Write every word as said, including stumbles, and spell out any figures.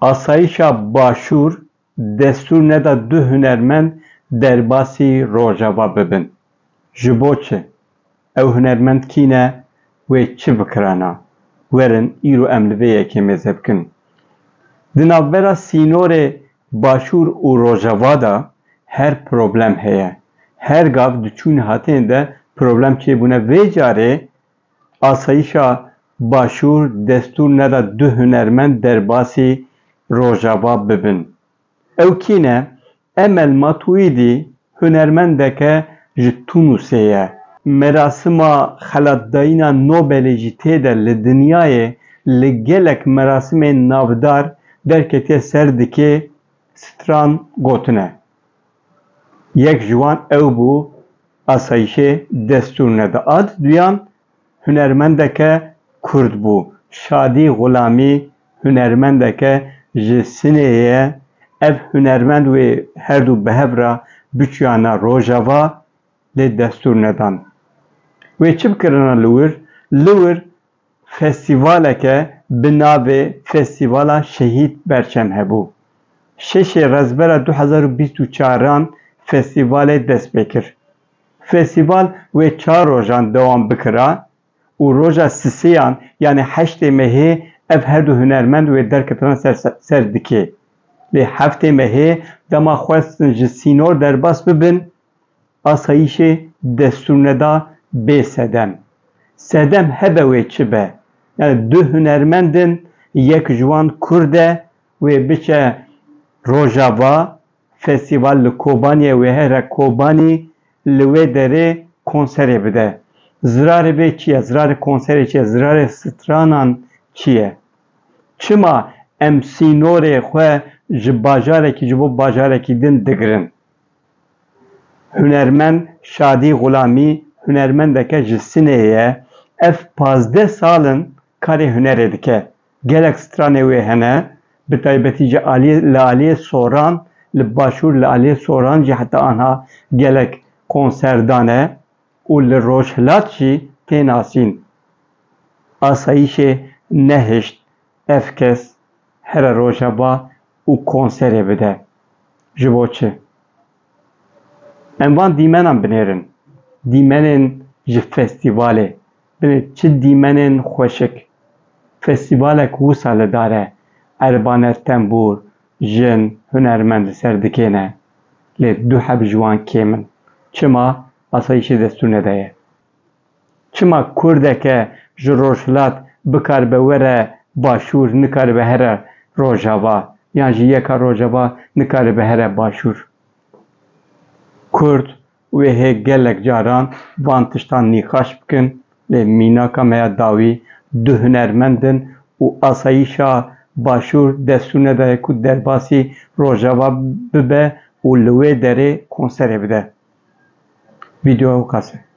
Asayîşa Başûr destûr neda du hunermend derbasî Rojava bibin. Ji bo çi? Ew hunermend kî ne? Wê çi bikirana? Werin îro em li vê yekê mêze bikin. Di navbera sînorê Başûr û Rojava de her problem heye. Her gav di çûn hatên de problem çêbûne. Vê carê asayîşa Başûr destûr neda du hunermend derbasî Rojava bibin. Ew kî ne? Emel Matuîdî hunermendeke ji Tunusê ye. Merasima xelatdayîna Nobelê jî tê de li dinyayê li gelek merasimên navdar derketiye ser dikê stran gotine. Yek ji wan ew bû, asayîşê destûr neda. A di duyan hunermendeke Kurd bû. Şadî Xulamî hunermendeke ji Sineyê ye. Ev hunermend wê her du bi hev re biçûyana Rojava, lê destûr nedan. Wê çi bikirina li wir? Li wir festîvaleke bi navê Festîvala Şehîd Berçem hebû. Şeşê Rezbera du hezar û bîst û çaran festîvalê dest pê kir. Festîval wê çar rojan dewam bikira û roja sisêyan, yanî heştê mehê, ev her du hunermend wê derketina ser, ser dikê. Lê heftê mehê, dema xwestin ji sînor derbas bibin, asayîşê destûr neda bê sedem. Sedem hebe wê çi be? Yani du hunermend in, yek ji wan Kurd e, wê biçe Rojava, festîval li Kobaniyê, wê here Kobanî, li wê derê konserê bide. Zirarê vê çi ye? Zirarê konserê çi ye? Zirarê stranan çi ye? Çima em sînorê xwe ji bajarekî, ji bo bajarekî din digirin? Hunermend Şadî Xulamî hunermendeke ji Sineyê ye. Ev pazdeh sal in karê hunerê dike. Gelek stranê wê hene, bi taybetî ji aliyê, li aliyê Soran, li Başûr li aliyê Soran jî heta anha gelek konser dane û li Rojhilat jî tê nasîn. Asayîşê nehişt ev kes here Rojava û konserê bide. Ji bo çi? Em van dîmenan binêrin. Dîmenên ji festîvalê. Binê çi dîmenên xweşik. Festîvalek wisa li dar e. Erbaner tembûr, jin, hunermend li ser dikê ne. Lê du heb ji wan kêm in. Çima? Asayîşê destûr nedaye. Çima Kurdeke ji Rojhilat bikaribe were Başûr, nikaribe here Rojava? Yan jî yeka Rojava nikaribe here Başûr? Kurd wê hê gelek caran van tiştan nîqaş bikin, lê mînaka me ya dawî du hunermend in û asayîşa Başûr destûr nedaye ku derbasî Rojava bibe û li wê derê konserê bide. Vîdeoya wê qas e.